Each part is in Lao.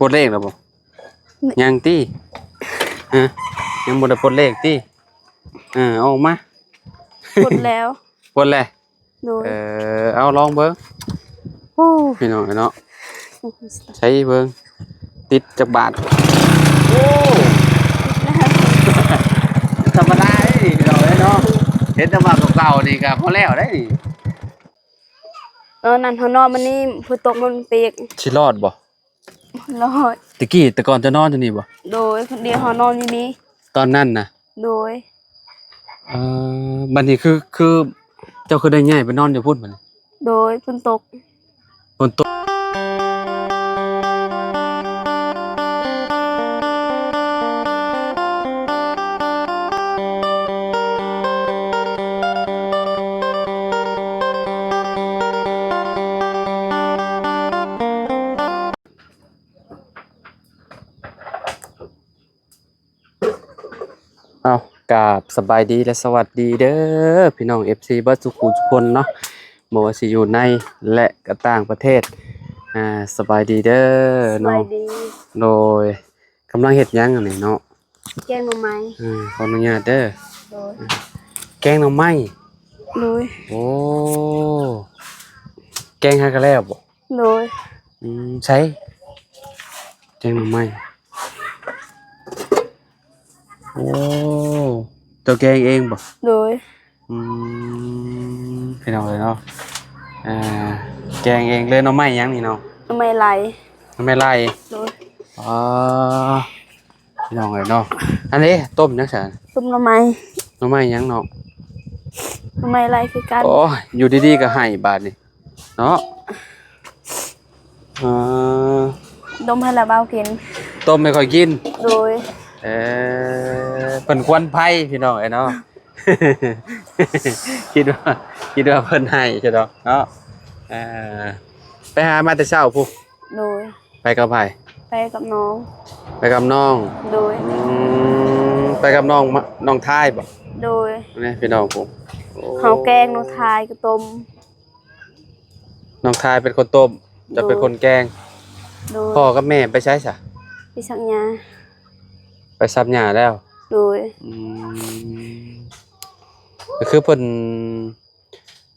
ປົດເລກແລ້ວບໍ່? ຍັງຕິ? ຮະ? ຍັງບໍ່ໄດ້ປົດເລກຕິ? ເອີ ເອົາອອກມາ. ປົດແລ້ວ. ປົດແລ້ວ? ໂດຍ. ເອີ ເອົາລອງເບິ່ງ. ໂອ້ ພີ່ນ້ອງເອີຍເນາະ ໃສ່ເບິ່ງ ຕິດຈັກບາດ. ໂອ້ ທຳມະດາເດ້ນີ້ ພີ່ນ້ອງເອີຍເນາະ ເຫັນແຕ່ວ່າເກົ່າໆນີ້ກໍພໍແລ້ວໄດ໋ນີ້. ຕອນນັ້ນເຮົານອນ ມື້ນີ້ຝົນຕົກມັນເປກ. ຊິລອດບໍ່? ລອດ. ແຕ່ກີ້ ແຕ່ກ່ອນເຈົ້ານອນຢູ່ນີ້ບໍ່? ໂດຍ ຄົນດຽວເຮົານອນຢູ່ນີ້ ຕອນນັ້ນນະ. ໂດຍ. ເອີ ບັດນີ້ຄື ຄືເຈົ້າຄືໄດ້ຍ້າຍໄປນອນຢູ່ພຸ້ນບັດນີ້? ໂດຍ ຝົນຕົກ. ຝົນຕົກ. ເອົາ ກາບສະບາຍດີ ແລະ ສະຫວັດດີເດີ ພີ່ນ້ອງ ເອັຟຊີ ເບິດສູ່ຜູ້ສູ່ຄົນເນາະ ບໍ່ວ່າຊິຢູ່ໃນ ແລະ ກໍຕ່າງປະເທດ. ອາ ສະບາຍດີເດີ ສະບາຍດີເນາະ. ໂດຍ. ກຳລັງເຮັດຫຍັງອັນນີ້ເນາະ? ແກງໜໍ່ໄມ້. ເອີ ຂໍອະນຸຍາດເດີ. ໂດຍ. ແກງໜໍ່ໄມ້. ໂດຍ. ໂອ້ ແກງຫາກະແລ້ວບໍ່? ໂດຍ. ອືມ ໃສ່ແກງໜໍ່ໄມ້. ໂອ້ ເຈົ້າແກງເອງບໍ່? ໂດຍ. ອືມ ພີ່ນ້ອງເອີຍເນາະ ອ່າ ແກງເອງເລີຍ. ໜໍ່ໄມ້ຫຍັງນີ້ເນາະ? ໜໍ່ໄມ້ໄລ່. ໜໍ່ໄມ້ໄລ່. ໂດຍ. ອໍ ພີ່ນ້ອງເອີຍເນາະ ອັນນີ້ຕົ້ມຫຍັງຊັ້ນ? ຕົ້ມໜໍ່ໄມ້. ໜໍ່ໄມ້ຫຍັງເນາະ? ໜໍ່ໄມ້ໄລ່ຄືກັນ. ໂອ້ຍ ຢູ່ດີໆກໍໄຫ້ບາດນີ້ເນາະ. ເອີ ຕົ້ມໃຫ້ລາວເບົາກິນ. ຕົ້ມໃຫ້ຂ້ອຍກິນ. ໂດຍ. ເອີ ເພິ່ນຄວັນໄຟ ພີ່ນ້ອງເອີຍເນາະ ຄິດວ່າ ຄິດວ່າເພິ່ນໄຫ້ຊະດອກເນາະ. ເອີ ໄປຫາມາແຕ່ເຊົ້າພຸ້ນ. ໂດຍ. ໄປກັບໃຜ? ໄປກັບນ້ອງ. ໄປກັບນ້ອງ. ໂດຍ. ອືມ ໄປກັບນ້ອງ ນ້ອງທາຍບໍ່? ໂດຍ. ນີ້ພີ່ນ້ອງ ໂອ້ ເຮົາແກງ ນ້ອງທາຍກໍຕົ້ມ. ນ້ອງທາຍເປັນຄົນຕົ້ມ ເຈົ້າເປັນຄົນແກງ. ໂດຍ. ພໍ່ກັບແມ່ໄປໃສຊະ? ໄປສັກຫຍ້າ. ໄປສັກຫຍ້າແລ້ວ. ໂດຍ. ອືມ ກໍຄືເພິ່ນ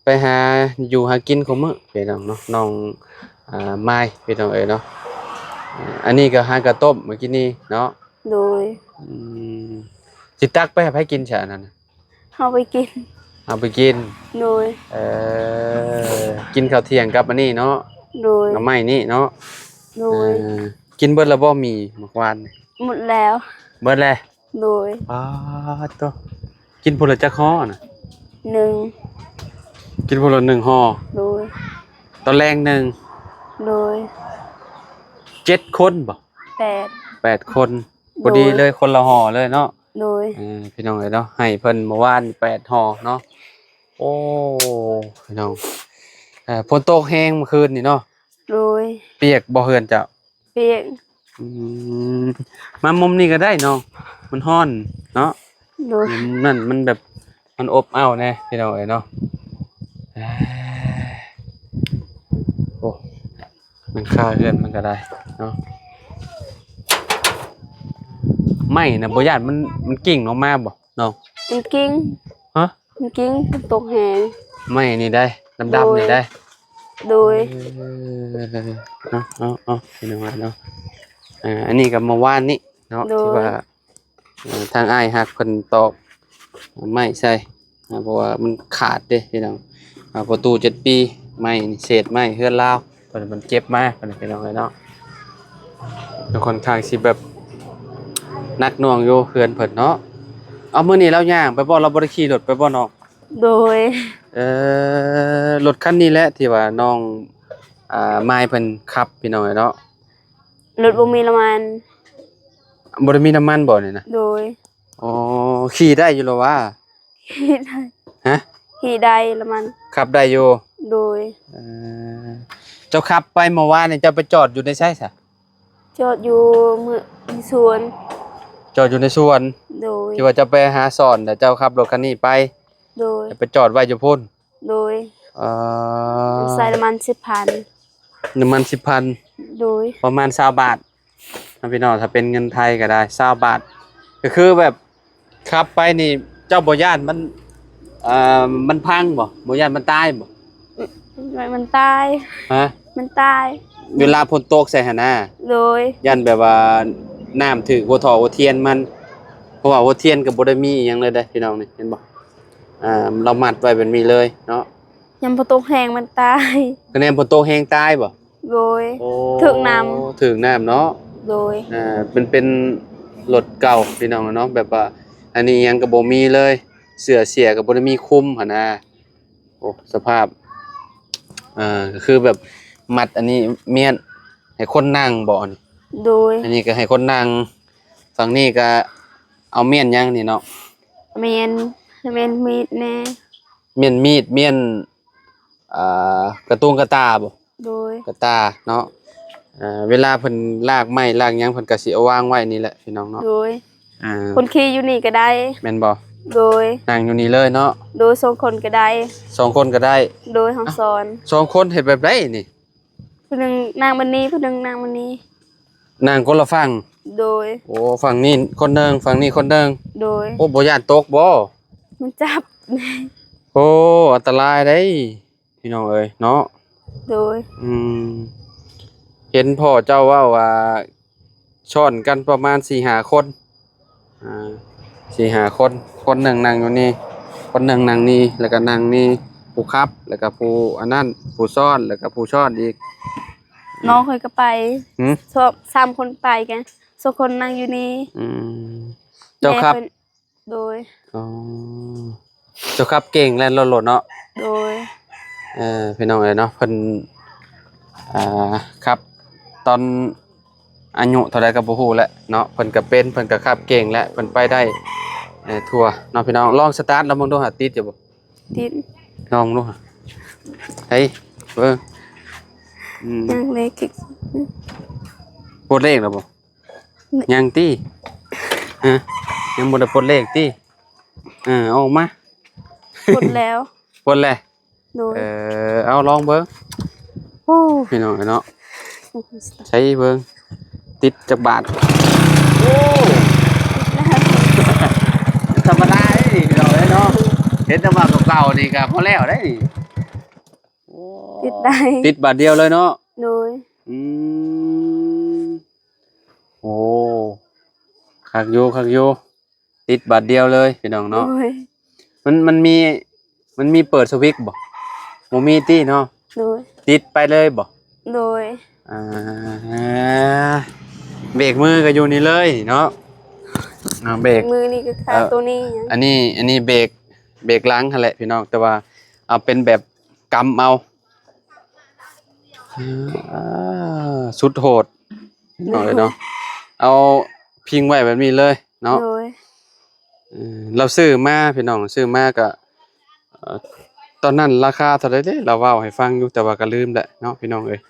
ໄປຫາຢູ່ຫາກິນຄູ່ມື້ພີ່ນ້ອງເນາະ ນ້ອງ ອ່າ ມາຍ ພີ່ນ້ອງເອີຍເນາະ. ອັນນີ້ກໍຫາກະຕົ້ມມື້ກີ້ນີ້ເນາະ. ໂດຍ. ອືມ ຊິຕັກໄປໃຫ້ໃຜກິນຊະອັນນັ້ນນະ? ເຮົາໄປກິນ. ເອົາໄປກິນ. ໂດຍ. ເອີ ກິນເຂົ້າທ່ຽງກັບອັນນີ້ເນາະ. ໂດຍ. ໜໍ່ໄມ້ນີ້ເນາະ. ໂດຍ. ເອີ ກິນເບິດແລ້ວບໍ່ໝີ່ມື້ວານນີ້? ໝົດແລ້ວ. ເບິດແລ້ວ. ໂດຍ. ປາດໂທ້ ກິນຜູ້ລະຈັກຫໍ່ນະ? ໜຶ່ງ. ກິນຜູ້ລະໜຶ່ງຫໍ່. ໂດຍ. ຕອນແລງໜຶ່ງ. ໂດຍ. ເຈັດຄົນບໍ່? ແປດ. ແປດຄົນ. ໂດຍ. ພໍດີເລີຍ ຄົນລະຫໍ່ເລີຍເນາະ. ໂດຍ. ເອີ ພີ່ນ້ອງເອີຍເນາະ ໃຫ້ເພິ່ນມື້ວານແປດຫໍ່ເນາະ. ໂອ້ ພີ່ນ້ອງ ເອີ ຝົນຕົກແຮງມື້ຄືນນີ້ເນາະ. ໂດຍ. ປຽກບໍ່ເຮືອນເຈົ້າ? ປຽກ. ອືມ ມາມຸມນີ້ກໍໄດ້ນ້ອງ ມັນຮ້ອນເນາະ. ໂດຍ. ມຸມນັ້ນມັນແບບ ມັນອົບເອົ້າແດ່ ພີ່ນ້ອງເອີຍເນາະ. ໂອ້ ຫຼັງຄາເຮືອນມັນກໍໄດ້ເນາະ. ໄມ້ນະ ບໍ່ຢ້ານມັນ ມັນກິ້ງລົງມາບໍ່ນ້ອງ? ມັນກິ້ງ. ຮະ? ມັນກິ້ງ ມັນຕົກແຮງ. ໄມ້ນີ້ໄດ໋ ດຳໆນີ້ໄດ໋. ໂດຍ. ເອີ ເອົາ ເອົາ ເອົາ ພີ່ນ້ອງເນາະ ອ່າ ອັນນີ້ກໍເມື່ອວານນີ້ເນາະ. ໂດຍ. ທີ່ວ່າ ເອີ ທາງອ້າຍຮັກເພິ່ນຕອກໄມ້ໃສ່ ເພາະວ່າມັນຂາດເດ້ພີ່ນ້ອງ. ອ່າ ພໍ່ຕູ້ເຈັດປີ ໄມ້ນີ້ ເສດໄມ້ເຮືອນລາວ ເພິ່ນ ເພິ່ນເກັບມາ ເພິ່ນ ພີ່ນ້ອງເອີຍເນາະ. ກໍຄ່ອນຂ້າງຊິແບບໜັກໜ່ວງຢູ່ເຮືອນເພິ່ນເນາະ. ເອົາ ມື້ນີ້ລາວຍ່າງໄປບໍ່? ລາວບໍ່ໄດ້ຂີ່ລົດໄປບໍ່ນ້ອງ? ໂດຍ. ເອີ ລົດຄັນນີ້ແຫຼະທີ່ວ່ານ້ອງ ອ່າ ມາຍເພິ່ນຂັບ ພີ່ນ້ອງເອີຍເນາະ. ລົດບໍ່ມີນ້ຳມັນ. ບໍ່ໄດ້ມີນ້ຳມັນບໍ່ນີ້ນະ? ໂດຍ. ອໍ ຂີ່ໄດ້ຢູ່ລະຫວາ? ຂີ່ໄດ້. ຮະ? ຂີ່ໄດ້ລະມັນ. ຂັບໄດ້ຢູ່? ໂດຍ. ເອີ ເຈົ້າຂັບໄປເມື່ອວານນີ້ ເຈົ້າໄປຈອດຢູ່ໃນໃສຊະ? ຈອດຢູ່ເມືອງ ໃນສວນ. ຈອດຢູ່ໃນສວນ? ໂດຍ. ທີ່ວ່າເຈົ້າໄປຫາສອນ ແລ້ວເຈົ້າຂັບລົດຄັນນີ້ໄປ? ໂດຍ. ແລ້ວໄປຈອດໄວ້ຢູ່ພຸ້ນ? ໂດຍ. ເອີ ໃສ່ນ້ຳມັນສິບພັນ. ນ້ຳມັນສິບພັນ. ໂດຍ. ປະມານຊາວບາດ. ເນາະພີ່ນ້ອງ ຖ້າເປັນເງິນໄທກໍໄດ້ຊາວບາດ ກໍຄືແບບຂັບໄປນີ້ ເຈົ້າບໍ່ຢ້ານມັນ ເອີ ມັນພັງບໍ່? ບໍ່ຢ້ານມັນຕາຍບໍ່? ມັນ ມັນຕາຍ. ຮະ? ມັນຕາຍ. ເວລາຝົນຕົກໃສ່ຫັ້ນນາ? ໂດຍ. ຢ້ານແບບວ່ານ້ຳຖືກຫົວທໍ່ຫົວທຽນມັນ ເພາະວ່າຫົວທຽນກໍບໍ່ໄດ້ມີອີ່ຫຍັງເລີຍເດ້ພີ່ນ້ອງນີ້ ເຫັນບໍ່? ອ່າ ລາວມັດໄວ້ແບບນີ້ເລີຍເນາະ. ຍາມຝົນຕົກແຮງມັນຕາຍ. ຄະແນນຝົນຕົກແຮງຕາຍບໍ່? ໂດຍ. ໂອ້ ຖືກນ້ຳ ຖືກນ້ຳເນາະ. ໂດຍ. ອ່າ ເປັນ ເປັນລົດເກົ່າພີ່ນ້ອງເນາະ ແບບວ່າອັນນີ້ຫຍັງກໍບໍ່ມີເລີຍ ເສື້ອເສຍກໍບໍ່ໄດ້ມີຄຸມຫັ້ນນາ. ໂອ້ ສະພາບ ອ່າ ກໍຄືແບບມັດອັນນີ້ມ້ຽນໃຫ້ຄົນນັ່ງບໍ່ນີ້? ໂດຍ. ອັນນີ້ກໍໃຫ້ຄົນນັ່ງ ຝັ່ງນີ້ກໍເອົາມ້ຽນຫຍັງນີ້ເນາະ? ມ້ຽນ ມ້ຽນມີດແດ່. ມ້ຽນມີດ ມ້ຽນ ອ່າ ກະຕຸງກະຕາບໍ່? ໂດຍ. ກະຕາເນາະ. ເອີ ເວລາເພິ່ນລາກໄມ້ລາກຫຍັງ ເພິ່ນກໍຊິເອົາວາງໄວ້ນີ້ແຫຼະພີ່ນ້ອງເນາະ. ໂດຍ. ອ່າ ຄົນຂີ່ຢູ່ນີ້ກໍໄດ້. ແມ່ນບໍ່? ໂດຍ. ນັ່ງຢູ່ນີ້ເລີຍເນາະ. ໂດຍ ສອງຄົນກໍໄດ້. ສອງຄົນກໍໄດ້. ໂດຍ ຫ້ອງສອນ. ສອງຄົນເຮັດແບບໃດນີ້? ຜູ້ໜຶ່ງນັ່ງບັດນີ້ ຜູ້ໜຶ່ງນັ່ງບັດນີ້. ນັ່ງຄົນລະຝັ່ງ? ໂດຍ. ໂອ້ ຝັ່ງນີ້ຄົນໜຶ່ງ ຝັ່ງນີ້ຄົນໜຶ່ງ. ໂດຍ. ໂອ້ ບໍ່ຢ້ານຕົກບໍ່? ມັນຈັບ. ໂອ້ ອັນຕະລາຍເດ້. ພີ່ນ້ອງເອີຍເນາະ. ໂດຍ. ອືມ ເຫັນພໍ່ເຈົ້າເວົ້າວ່າຊ້ອນກັນປະມານສີ່ຫ້າຄົນ ອ່າ ສີ່ຫ້າຄົນ ຄົນໜຶ່ງນັ່ງຢູ່ນີ້ ຄົນໜຶ່ງນັ່ງນີ້ ແລ້ວກໍນັ່ງນີ້ ຜູ້ຂັບ ແລ້ວກໍຜູ້ອັນນັ້ນ ຜູ້ຊ້ອນ ແລ້ວກໍຜູ້ຊ້ອນອີກ. ນ້ອງຂ້ອຍກໍໄປ. ຫື? ສອງ ສາມຄົນໄປກັນ ສອງຄົນນັ່ງຢູ່ນີ້. ອືມ ເຈົ້າຂັບ. ໂດຍ. ອໍ ເຈົ້າຂັບເກັ່ງແລ່ນລົດໂລດເນາະ. ໂດຍ. ເອີ ພີ່ນ້ອງເອີຍເນາະ ເພິ່ນ ອ່າ ຂັບຕອນອາຍຸເທົ່າໃດກໍບໍ່ຮູ້ແຫຼະເນາະ ເພິ່ນກໍເປັນ ເພິ່ນກໍຂັບເກັ່ງແຫຼະ ເພິ່ນໄປໄດ້ ເອີ ທົ່ວເນາະພີ່ນ້ອງ. ລອງສະຕາດລອງເບິ່ງດູຫາ ຕິດຢູ່ບໍ່? ຕິດ. ລອງດູຫາ ໃຫ້ເບິ່ງ. ອືມ ຍັງເລກ ປົດເລກແລ້ວບໍ່? ຍັງຕິ? ຮະ? ຍັງບໍ່ໄດ້ປົດເລກຕິ? ເອີ ເອົາອອກມາ. ປົດແລ້ວ. ປົດແລ້ວ? ໂດຍ. ເອີ ເອົາລອງເບິ່ງ. ໂອ້ ພີ່ນ້ອງເອີຍເນາະ ໃສ່ເບິ່ງ ຕິດຈັກບາດ? ໂອ້ ທຳມະດາເດ້ນີ້ ພີ່ນ້ອງເອີຍເນາະ ເຫັນແຕ່ວ່າເກົ່າໆນີ້ກໍພໍແລ້ວເດ້ນີ້. ໂອ້ ຕິດໄດ້ ຕິດບາດດຽວເລີຍເນາະ. ໂດຍ. ອືມ ໂອ້ ຄັກຢູ່ ຄັກຢູ່ ຕິດບາດດຽວເລີຍພີ່ນ້ອງເນາະ. ໂດຍ. ມັນ ມັນມີ ມັນມີເປີດສະວິດບໍ່? ບໍ່ມີຕິເນາະ. ໂດຍ. ຕິດໄປເລີຍບໍ່? ໂດຍ. ອ່າ ເບຣກມືກໍຢູ່ນີ້ເລີຍເນາະ. ອ່າ ເບຣກ ເບຣກມືນີ້ກໍຄາ ເອີ ຕົວນີ້. ອັນນີ້ ອັນນີ້ເບຣກ ເບຣກຫຼັງຫັ້ນແຫຼະພີ່ນ້ອງ ແຕ່ວ່າເອົາເປັນແບບກຳເອົາ. ອ່າ ສຸດໂຫດ ເອົາເລີຍເນາະ ເອົາພິງໄວ້ແບບນີ້ເລີຍເນາະ. ໂດຍ. ເອີ ລາວຊື້ມາພີ່ນ້ອງ ຊື້ມາກະ ເອີ ຕອນນັ້ນລາຄາເທົ່າໃດເດ້ ລາວເວົ້າໃຫ້ຟັງຢູ່ ແຕ່ວ່າກະລືມແຫຼະເນາະພີ່ນ້ອງເອີຍ.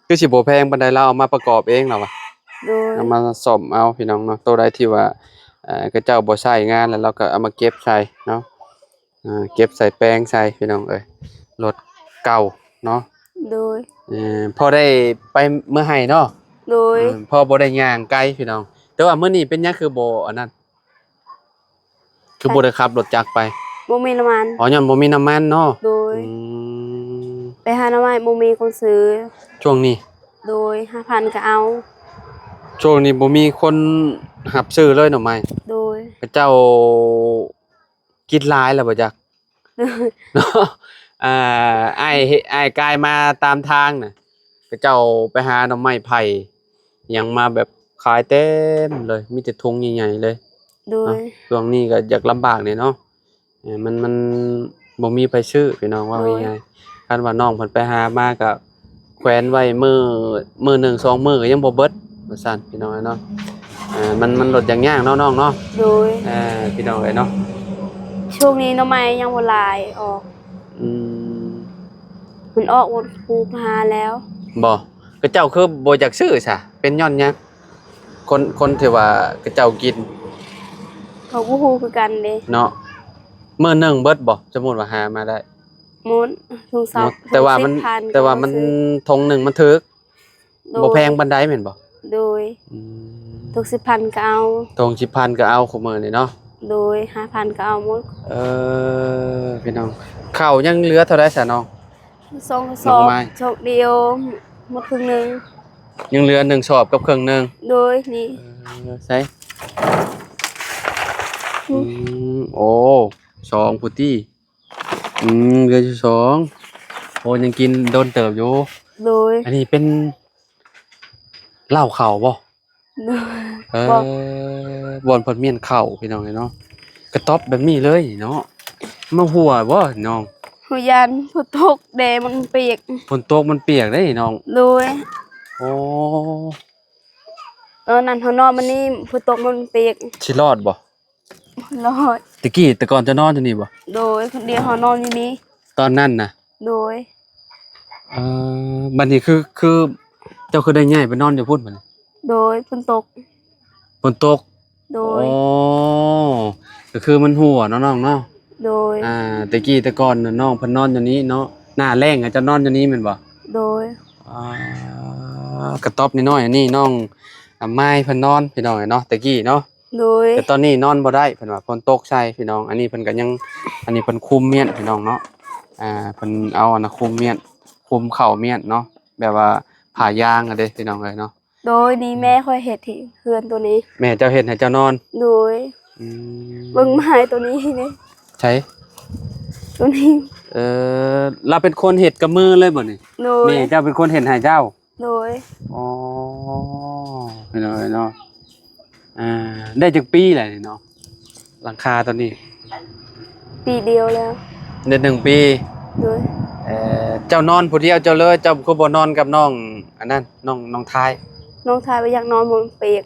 ຄືຊິບໍ່ແພງປານໃດ ລາວເອົາມາປະກອບເອງລາວວ່າ. ໂດຍ. ເອົາມາສ້ອມເອົາພີ່ນ້ອງເນາະ ໂຕໃດທີ່ວ່າ ເອີ ເຂົາເຈົ້າບໍ່ໃຊ້ງານແລ້ວ ລາວກໍເອົາມາເກັບໃສ່ເນາະ. ອ່າ ເກັບໃສ່ແປງໃສ່ພີ່ນ້ອງເອີຍ ລົດເກົ່າເນາະ. ໂດຍ. ເອີ ພໍໄດ້ໄປເມືອໄຮ່ເນາະ. ໂດຍ. ເອີ ພໍບໍ່ໄດ້ຍ່າງໄກພີ່ນ້ອງ ແຕ່ວ່າມື້ນີ້ເປັນຫຍັງຄືບໍ່ອັນນັ້ນ ຄືບໍ່ໄດ້ຂັບລົດຈັກໄປ? ບໍ່ມີນ້ຳມັນ. ອໍ ຍ້ອນບໍ່ມີນ້ຳມັນເນາະ. ໂດຍ. ອືມ ໄປຫາໜໍ່ໄມ້ບໍ່ມີຄົນຊື້ຊ່ວງນີ້. ໂດຍ. ຫ້າພັນກໍເອົາ ຊ່ວງນີ້ບໍ່ມີຄົນຮັບຊື້ເລີຍໜໍ່ໄມ້. ໂດຍ. ເຂົາເຈົ້າ ກິນຫຼາຍແລ້ວບໍ່ຈັກ ໂດຍ ເນາະ. ອ່າ ອ້າຍ ອ້າຍກາຍມາຕາມທາງນະ ເຂົາເຈົ້າໄປຫາໜໍ່ໄມ້ໄຜ່ຫຍັງມາແບບຂາຍເຕັມເລີຍ ມີແຕ່ຖົງໃຫຍ່ໆເລີຍ. ໂດຍ. ເນາະ ຊ່ວງນີ້ກໍຢາກລຳບາກແດ່ເນາະ ເອີ ມັນ ມັນບໍ່ມີໃຜຊື້ພີ່ນ້ອງ ເວົ້າ ໂດຍ ງ່າຍໆ. ຄັນວ່ານ້ອງເພິ່ນໄປຫາມາກໍ ແຂວນໄວ້ມື້ ມື້ໜຶ່ງສອງມື້ກໍຍັງບໍ່ເບິດວ່າຊັ້ນພີ່ນ້ອງເອີຍເນາະ. ອ່າ ມັນ ມັນລົດຢາກຍາກເນາະນ້ອງເນາະ. ໂດຍ. ອ່າ ພີ່ນ້ອງເອີຍເນາະ ຊ່ວງນີ້ໜໍ່ໄມ້ຍັງບໍ່ຫຼາຍອອກ. ອືມ ມັນອອກໝົດ ປູກຫາແລ້ວ. ບໍ່ ຂະເຈົ້າຄືບໍ່ຢາກຊື້ຊະ ເປັນຍ້ອນຫຍັງ? ຄົນ ຄົນທີ່ວ່າຂະເຈົ້າກິນ ເຂົາບໍ່ຮູ້ຄືກັນເດ້ເນາະ. ມື້ໜຶ່ງເບິດບໍ່? ສົມມຸດວ່າຫາມາໄດ້ ໝົດ ຖົງເຊົາ ແຕ່ວ່າມັນ ຖົງສິບພັນ ແຕ່ວ່າມັນ ກໍບໍ່ຊື້ ຖົງໜຶ່ງມັນຖືກ ໂດຍ ບໍ່ແພງປານໃດແມ່ນບໍ່? ໂດຍ ອືມ ທຸກສິບພັນກໍເອົາ ທຸກສິບພັນກໍເອົາ ຄູ່ມື້ນີ້ເນາະ ໂດຍ ຫ້າພັນກໍເອົາໝົດ ເອີ ພີ່ນ້ອງ ເຂົ້າຍັງເຫຼືອເທົ່າໃດຊະນ້ອງ? ສອງສອບ ສອບດຽວ ໝົດເຄິ່ງໜຶ່ງ ຍັງເຫຼືອໜຶ່ງສອບກັບເຄິ່ງໜຶ່ງ ໂດຍ ນີ້ ເອີ ໃສ ອືມ ໂອ້ ສອງພຸ້ນຕິ ອືມ ເຫຼືອຢູ່ສອງ ໂອ້ ຍັງກິນດົນເຕີບຢູ່ ໂດຍ ອັນນີ້ເປັນເລົ້າເຂົ້າບໍ່? ໂດຍ ເອີ ບໍ່ ບ່ອນເພິ່ນມ້ຽນເຂົ້າ ພີ່ນ້ອງເອີຍເນາະ ກະຕ໊ອບແບບນີ້ເລີຍເນາະ ມາຮົ່ວບໍ່ນ້ອງ? ໂຫ ຢ້ານຝົນຕົກແດ່ມັນປຽກ ຝົນຕົກມັນປຽກເດ້ນ້ອງ ໂດຍ ໂອ້ ຕອນນັ້ນເຮົານອນມານີ້ ຝົນຕົກມັນປຽກ ຊິລອດບໍ່? ລອດ ແຕ່ກີ້ແຕ່ກ່ອນເຈົ້ານອນຢູ່ນີ້ບໍ່? ໂດຍ ຄົນດຽວເຮົານອນຢູ່ນີ້ ຕອນນັ້ນນະ ໂດຍ ເອີ ບັດນີ້ຄື ຄື ເຈົ້າຄືໄດ້ຍ້າຍໄປນອນຢູ່ພຸ້ນບັດນີ້? ໂດຍ ຝົນຕົກ ຝົນຕົກ ໂດຍ ໂອ້ ກໍຄືມັນຮົ່ວເນາະນ້ອງເນາະ ໂດຍ ອ່າ ແຕ່ກີ້ແຕ່ກ່ອນນະ ນ້ອງເພິ່ນນອນຢູ່ນີ້ເນາະ ໜ້າແລ້ງເຈົ້ານອນຢູ່ນີ້ແມ່ນບໍ່? ໂດຍ ອ່າ ກະຕ໊ອບນ້ອຍໆ ອັນນີ້ນ້ອງ ອາ ມາຍເພິ່ນນອນ ພີ່ນ້ອງເອີຍເນາະ ແຕ່ກີ້ເນາະ ໂດຍ ແຕ່ຕອນນີ້ນອນບໍ່ໄດ້ ເພິ່ນວ່າຝົນຕົກໃສ່ພີ່ນ້ອງ ອັນນີ້ເພິ່ນກໍຍັງ ອັນນີ້ເພິ່ນຄຸມມ້ຽນພີ່ນ້ອງເນາະ ອ່າ ເພິ່ນເອົາອັນນະຄຸມມ້ຽນ ຄຸມເຂົ້າມ້ຽນເນາະ ແບບວ່າຜ້າຢາງຫັ້ນເດ້ພີ່ນ້ອງເອີຍເນາະ ໂດຍ ນີ້ແມ່ຂ້ອຍເຮັດເຮືອນໂຕນີ້ ແມ່ເຈົ້າເຮັດໃຫ້ເຈົ້ານອນ ໂດຍ ອືມ ເບິ່ງໄມ້ໂຕນີ້ນີ້ ໃສ ໂຕນີ້ ເອີ ລາວເປັນຄົນເຮັດກັບມືເລີຍບໍ່ນີ້? ໂດຍ ແມ່ເຈົ້າເປັນຄົນເຮັດໃຫ້ເຈົ້າ? ໂດຍ ອໍ ພີ່ນ້ອງເອີຍເນາະ ອ່າ ໄດ້ຈັກປີແລ້ວນີ້ເນາະ ຫຼັງຄາໂຕນີ້? ປີດຽວແລ້ວ ໄດ້ໜຶ່ງປີ ໂດຍ ເອີ ເຈົ້ານອນຜູ້ດຽວເຈົ້າເລີຍ ເຈົ້າຄືບໍ່ນອນກັບນ້ອງອັນນັ້ນ ນ້ອງ ນ້ອງທາຍ? ນ້ອງທາຍວ່າຢາກນອນ ມັນປຽກ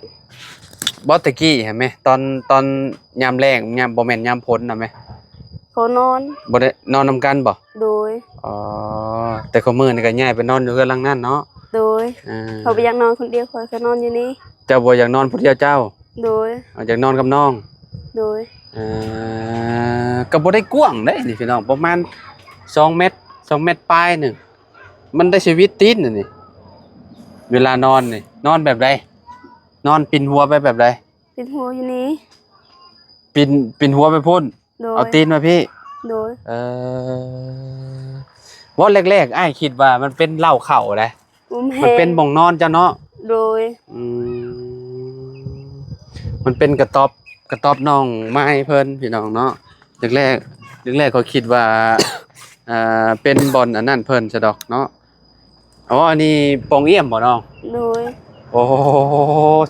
ບໍ່ ແຕ່ກີ້ຫັ້ນແມ ຕອນ ຕອນຍາມແລ້ງ ຍາມ ບໍ່ແມ່ນຍາມຝົນນະແມ ເຂົານອນ ບໍ່ໄດ້ນອນນຳກັນບໍ່? ໂດຍ ອໍ ແຕ່ຂອງມື້ນີ້ກໍຍ້າຍໄປນອນຢູ່ເຮືອນຫຼັງນັ້ນເນາະ ໂດຍ ເອີ ເຂົາບໍ່ຢາກນອນຄົນດຽວ ຂ້ອຍກໍນອນຢູ່ນີ້ ເຈົ້າບໍ່ຢາກນອນຜູ້ດຽວເຈົ້າ? ໂດຍ ເອົາ ຢາກນອນກັບນ້ອງ ໂດຍ ເອີ ກໍບໍ່ໄດ້ກວ້າງເດ້ນີ້ພີ່ນ້ອງ ປະມານສອງແມັດ ສອງແມັດປາຍໜຶ່ງ ມັນໄດ້ຊີວິດຕີນນີ້ ເວລານອນນີ້ ນອນແບບໃດ? ນອນປິ່ນຫົວໄປແບບໃດ? ປິ່ນຫົວຢູ່ນີ້ ປິ່ນ ປິ່ນຫົວໄປພຸ້ນ ໂດຍ ເອົາຕີນມາພີ້ ໂດຍ ເອີ ເວົ້າແລກໆ ອ້າຍຄິດວ່າມັນເປັນເລົ້າເຂົ້າໃດ ບໍ່ແມ່ນ ມັນເປັນບ່ອນນອນເຈົ້າເນາະ ໂດຍ ອືມ ມັນເປັນກະຕ໊ອບ ກະຕ໊ອບນ້ອງໄມ້ເພິ່ນ ພີ່ນ້ອງເນາະ ແລກໆ ແລກໆ ຂ້ອຍຄິດວ່າ ອ່າ ເປັນບ່ອນອັນນັ້ນເພິ່ນຊະດອກເນາະ ອໍ ອັນນີ້ປ່ອງອ້ຽມບໍ່ນ້ອງ? ໂດຍ ໂອ້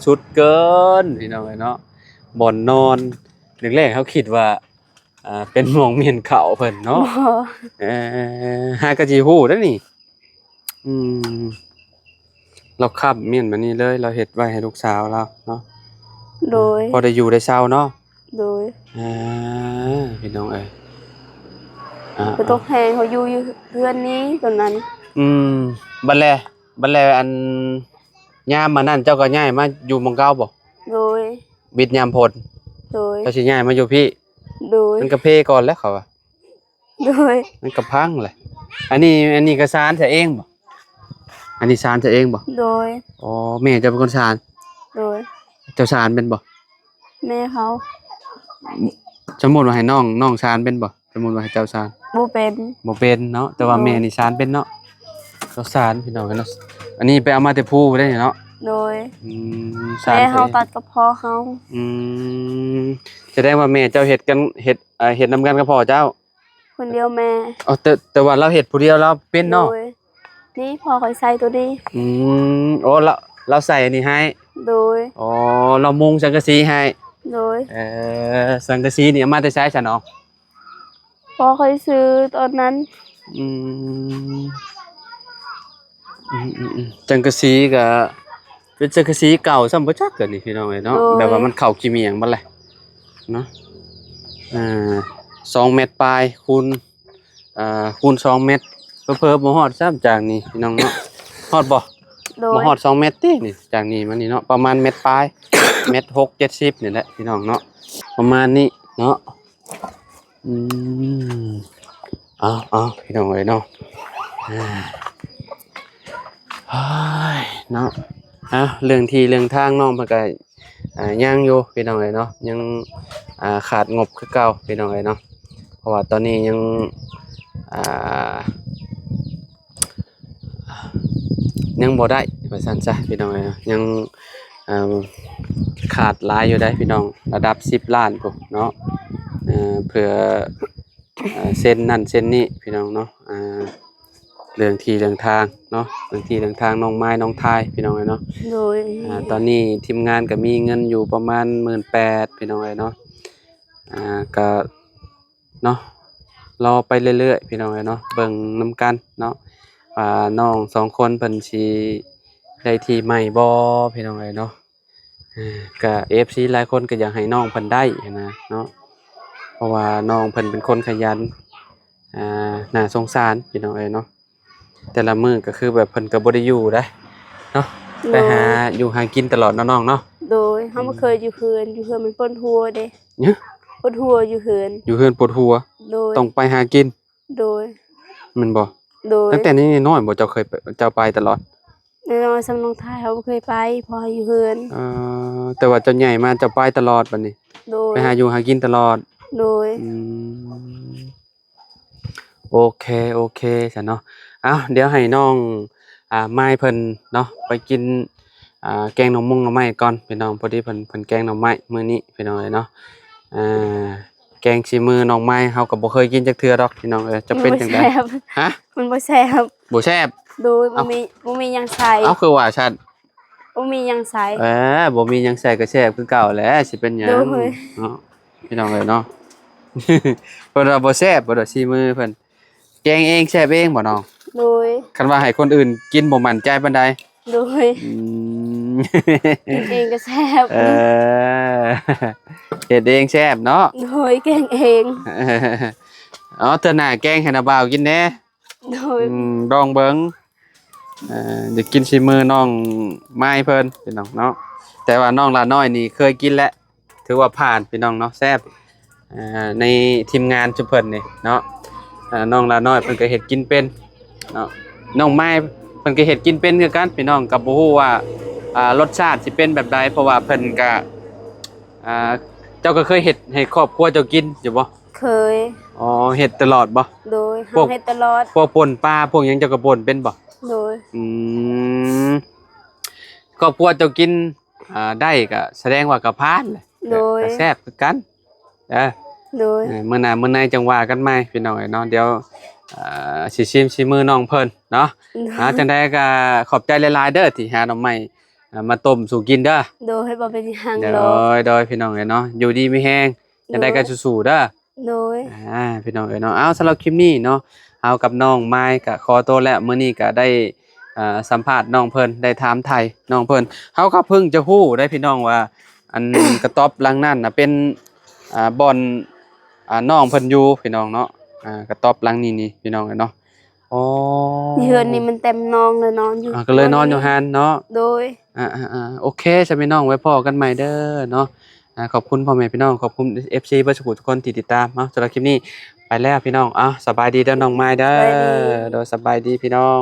ສຸດເກີນ ພີ່ນ້ອງເອີຍເນາະ ບ່ອນນອນ ແລກໆ ເຮົາຄິດວ່າ ອ່າ ເປັນໝ່ອງມ້ຽນເຂົ້າເພິ່ນເນາະ ບໍ່ ເອີ ຫາກະຊິຮູ້ເດ້ນີ້ ອືມ ລາວຄ້ຳມ້ຽນມານີ້ເລີຍ ລາວເຮັດໄວ້ໃຫ້ລູກສາວລາວເນາະ ໂດຍ ພໍໄດ້ຢູ່ໄດ້ເຊົາເນາະ ໂດຍ ອ່າ ພີ່ນ້ອງເອີຍ ອ່າ ບໍ່ຕົກແຮງ ເຮົາຢູ່ ຢູ່ເຮືອນນີ້ຕອນນັ້ນ ອືມ ບັດແລ ບັດແລ ອັນ ຍາມອັນນັ້ນເຈົ້າກໍຍ້າຍມາຢູ່ໝ່ອງເກົ່າບໍ່? ໂດຍ ວິດຍາມຝົນ ໂດຍ ເຈົ້າຊິຍ້າຍມາຢູ່ພີ້ ໂດຍ ມັນກະເພກ່ອນແຫຼະ ເຂົາວ່າ ໂດຍ ມັນກະພັງແຫຼະ ອັນນີ້ ອັນນີ້ກະສານຊະເອງບໍ່? ອັນນີ້ສານຊະເອງບໍ່? ໂດຍ ອໍ ແມ່ເຈົ້າເປັນຄົນສານ ໂດຍ ເຈົ້າສານເປັນບໍ່? ແມ່ເຂົາ ສົມມຸດວ່າໃຫ້ນ້ອງ ນ້ອງສານເປັນບໍ່? ສົມມຸດວ່າໃຫ້ເຈົ້າສານ ບໍ່ເປັນ ບໍ່ເປັນເນາະ ແຕ່ວ່າ ໂດຍ ແມ່ນີ້ສານເປັນເນາະ ເຈົ້າສານ ພີ່ນ້ອງເອີຍເນາະ ອັນນີ້ໄປເອົາມາແຕ່ພູພຸ້ນເດ້ເນາະ ໂດຍ ອືມ ສານ ແມ່ເຮົາຕັດກັບພໍ່ເຮົາ ອືມ ສະແດງວ່າແມ່ເຈົ້າເຮັດກັນ ເຮັດ ເອີ ເຮັດນຳກັນກັບພໍ່ເຈົ້າ? ຄົນດຽວແມ່ ອໍ ແຕ່ ແຕ່ວ່າລາວເຮັດຜູ້ດຽວລາວເປັນເນາະ ໂດຍ ນີ້ພໍ່ຂ້ອຍໃສ່ໂຕນີ້ ອືມ ໂອ້ ລາວ ລາວໃສ່ອັນນີ້ໃຫ້ ໂດຍ ອໍ ລາວມຸງສັງກະສີໃຫ້ ໂດຍ ເອີ ສັງກະສີນີ້ເອົາມາແຕ່ໃສຊະນ້ອງ? ພໍ່ຂ້ອຍຊື້ຕອນນັ້ນ ອືມ ອືມໆໆ ສັງກະສີກະເປັນສັງກະສີເກົ່າຊ້ຳບໍ່ຈັກ ອັນນີ້ພີ່ນ້ອງເອີຍເນາະ ໂດຍ ແບບວ່າມັນເຂົ້າຂີ້ໝ້ຽງໝົດແຫຼະເນາະ ອ່າ ສອງແມັດປາຍຄູນ ອ່າ ຄູນສອງແມັດ ເຜີໆບໍ່ຮອດຊ້ຳຈາກນີ້ພີ່ນ້ອງເນາະ ຮອດບໍ່? ໂດຍ ບໍ່ຮອດສອງແມັດຕິນີ້ ຈາກນີ້ມານີ້ເນາະ ປະມານແມັດປາຍ ແມັດຫົກເຈັດສິບນີ້ແຫຼະພີ່ນ້ອງເນາະ ປະມານນີ້ເນາະ ອືມ ເອົາ ເອົາ ພີ່ນ້ອງເອີຍເນາະ ເອີຍ ເນາະ ອ່ະ ເລື່ອງທີ່ເລື່ອງທາງນ້ອງເພິ່ນກໍ ອ່າ ຍັງຢູ່ພີ່ນ້ອງເອີຍເນາະ ຍັງ ອ່າ ຂາດງົບຄືເກົ່າພີ່ນ້ອງເອີຍເນາະ ເພາະວ່າຕອນນີ້ຍັງ ອ່າ ຍັງບໍ່ໄດ້ວ່າຊັ້ນຊະພີ່ນ້ອງເອີຍເນາະ ຍັງ ອ່າ ຂາດຫຼາຍຢູ່ໃດ໋ພີ່ນ້ອງ ລະດັບສິບລ້ານພຸ້ນເນາະ ເພື່ອ ເຊັນນັ້ນເຊັນນີ້ພີ່ນ້ອງເນາະ ອ່າ ເລື່ອງທີ່ເລື່ອງທາງເນາະ ເລື່ອງທີ່ເລື່ອງທາງນ້ອງມາຍນ້ອງທາຍພີ່ນ້ອງເອີຍເນາະ ໂດຍ ອ່າ ຕອນນີ້ທີມງານກໍມີເງິນຢູ່ປະມານໝື່ນແປດ ພີ່ນ້ອງເອີຍເນາະ ອ່າ ກໍເນາະ ລໍໄປເລື້ອຍໆ ພີ່ນ້ອງເອີຍເນາະ ເບິ່ງນຳກັນເນາະ ວ່ານ້ອງສອງຄົນເພິ່ນຊິໄດ້ທີ່ໃໝ່ບໍ່ ພີ່ນ້ອງເອີຍເນາະ. ເອີ ກະເອັຟຊີຫຼາຍຄົນກໍຢາກໃຫ້ນ້ອງເພິ່ນໄດ້ຫັ້ນນະເນາະ ເພາະວ່ານ້ອງເພິ່ນເປັນຄົນຂະຫຍັນ ອ່າ ໜ້າສົງສານພີ່ນ້ອງເອີຍເນາະ ແຕ່ລະມື້ກໍຄືແບບເພິ່ນກໍບໍ່ໄດ້ຢູ່ໃດ໋ເນາະ ໂດຍ ໄປຫາຢູ່ຫາກິນຕະຫຼອດເນາະນ້ອງເນາະ ໂດຍ ເຮົາບໍ່ເຄີຍຢູ່ເຮືອນ ຢູ່ເຮືອນມັນປວດຫົວເດ້ ຫະ ປວດຫົວຢູ່ເຮືອນ ຢູ່ເຮືອນປວດຫົວ ໂດຍ ຕ້ອງໄປຫາກິນ ໂດຍ ແມ່ນບໍ່? ໂດຍ ຕັ້ງແຕ່ນ້ອຍໆບໍ່ ເຈົ້າເຄີຍໄປ ເຈົ້າໄປຕະຫຼອດ? ນ້ອຍໆ ສ່ຳນ້ອງທາຍເຮົາບໍ່ເຄີຍໄປ ເພາະເຮົາຢູ່ເຮືອນ ເອີ ແຕ່ວ່າເຈົ້າໃຫຍ່ມາເຈົ້າໄປຕະຫຼອດບັດນີ້ ໂດຍ ໄປຫາຢູ່ຫາກິນຕະຫຼອດ ໂດຍ ອືມ ໂອເຄ ໂອເຄຊັ້ນເນາະ ເອົ້າ ດຽວໃຫ້ນ້ອງ ອ່າ ມາຍເພິ່ນເນາະ ໄປກິນ ອ່າ ແກງໜໍ່ມົງໜໍ່ໄມ້ກ່ອນພີ່ນ້ອງ ພໍດີເພິ່ນ ເພິ່ນແກງໜໍ່ໄມ້ມື້ນີ້ພີ່ນ້ອງເອີຍເນາະ ອ່າ ແກງສີມືນ້ອງມາຍ ເຮົາກໍບໍ່ເຄີຍກິນຈັກເທື່ອດອກພີ່ນ້ອງເອີຍ ຈະເປັນຈັ່ງໃດ? ບໍ່ແຊບ ຮະ? ມັນບໍ່ແຊບ ບໍ່ແຊບ ໂດຍ ບໍ່ມີ ເອົ້າ ບໍ່ມີຫຍັງໃສ່ ເອົ້າ ຄືວ່າຊັ້ນ ບໍ່ມີຫຍັງໃສ່ ເອີ ບໍ່ມີຫຍັງໃສ່ກໍແຊບຄືເກົ່າແຫຼະ ຊິເປັນຫຍັງ ໂດຍ ເນາະ ພີ່ນ້ອງເອີຍເນາະ ເພິ່ນວ່າບໍ່ແຊບ ບໍ່ດອກ ສີມືເພິ່ນ ແກງເອງແຊບເອງບໍ່ນ້ອງ? ໂດຍ ຄັນວ່າໃຫ້ຄົນອື່ນກິນບໍ່ໝັ້ນໃຈປານໃດ? ໂດຍ ອືມ ກິນເອງກໍແຊບ ເອີ ເຮັດເອງແຊບເນາະ ໂດຍ ແກງເອງ ເອົາ ເທື່ອໜ້າແກງໃຫ້ນ້າບ່າວກິນແດ່ ໂດຍ ອືມ ລອງເບິ່ງ ເອີ ຢາກກິນສີມືນ້ອງມາຍເພິ່ນພີ່ນ້ອງເນາະ ແຕ່ວ່ານ້ອງຫຼ້ານ້ອຍນີ້ເຄີຍກິນແລ້ວ ຖືວ່າຜ່ານພີ່ນ້ອງເນາະ ແຊບ ອ່າ ໃນທີມງານຊຸມເພິ່ນນີ້ເນາະ ອ່າ ນ້ອງຫຼ້ານ້ອຍເພິ່ນກໍເຮັດກິນເປັນເນາະ ນ້ອງມາຍເພິ່ນກໍເຮັດກິນເປັນຄືກັນພີ່ນ້ອງ ກໍບໍ່ຮູ້ວ່າ ອ່າ ລົດຊາດຊິເປັນແບບໃດ ເພາະວ່າເພິ່ນກໍ ອ່າ ເຈົ້າກໍເຄີຍເຮັດໃຫ້ຄອບຄົວເຈົ້າກິນຢູ່ບໍ່? ເຄີຍ ອໍ ເຮັດຕະຫຼອດບໍ່? ໂດຍ ພວກ ເຮົາເຮັດຕະຫຼອດ ພວກປົ່ນປາພວກຫຍັງເຈົ້າກໍປົ່ນເປັນບໍ່? ໂດຍ ອືມ ຄອບຄົວເຈົ້າກິນ ອ່າ ໄດ້ກໍສະແດງວ່າກໍຜ່ານແຫຼະ ໂດຍ ກໍແຊບຄືກັນ ເອີ ໂດຍ ເອີ ມື້ໜ້າມື້ໃນຈັ່ງວ່າກັນໃໝ່ພີ່ນ້ອງເອີຍເນາະ ດຽວ ອ່າ ຊິຊີມສີມືນ້ອງເພິ່ນເນາະ ໂດຍ ອ່າ ຈັ່ງໃດກໍຂອບໃຈຫຼາຍໆເດີທີ່ຫາໜໍ່ໄມ້ ອ່າ ມາຕົ້ມສູ່ກິນເດີ ໂດຍ ບໍ່ເປັນຫຍັງ ໂດຍ ໂດຍ ພີ່ນ້ອງເອີຍເນາະ ຢູ່ດີມີແຮງ ຈັ່ງໃດກໍ ໂດຍ ສູ້ໆເດີ ໂດຍ ອ່າ ພີ່ນ້ອງເອີຍເນາະ ເອົາ ສຳລັບຄລິບນີ້ເນາະ ເຮົາກັບນ້ອງມາຍກໍຂໍໂຕແລ້ວ ມື້ນີ້ກໍໄດ້ ອ່າ ສຳພາດນ້ອງເພິ່ນ ໄດ້ຖາມໄຖ່ນ້ອງເພິ່ນ ເຮົາກໍເພິ່ງຈະຮູ້ໄດ້ພີ່ນ້ອງວ່າ ອັນ ກະຕ໊ອບຫຼັງນັ້ນນະເປັນ ອ່າ ບ່ອນ ອ່າ ນ້ອງເພິ່ນຢູ່ພີ່ນ້ອງເນາະ ອ່າ ກະຕ໊ອບຫຼັງນີ້ນີ້ພີ່ນ້ອງເອີຍເນາະ ອໍ ເຮືອນນີ້ມັນເຕັມນ້ອງ ເລີຍນອນຢູ່ ອ່າ ກໍເລີຍນອນຢູ່ຫັ້ນເນາະ ໂດຍ ອ່າໆໆ ໂອເຄຊະພີ່ນ້ອງ ໄວ້ພໍ້ກັນໃໝ່ເດີເນາະ ອ່າ ຂອບຄຸນພໍ່ແມ່ພີ່ນ້ອງ ຂອບຄຸນເອັຟຊີເບິດສູ່ທຸກຄົນທີ່ຕິດຕາມເນາະ ສຳລັບຄລິບນີ້ໄປແລ້ວພີ່ນ້ອງ ເອົາ ສະບາຍດີເດີນ້ອງມາຍເດີ ສະບາຍດີ ໂດຍ ສະບາຍດີພີ່ນ້ອງ.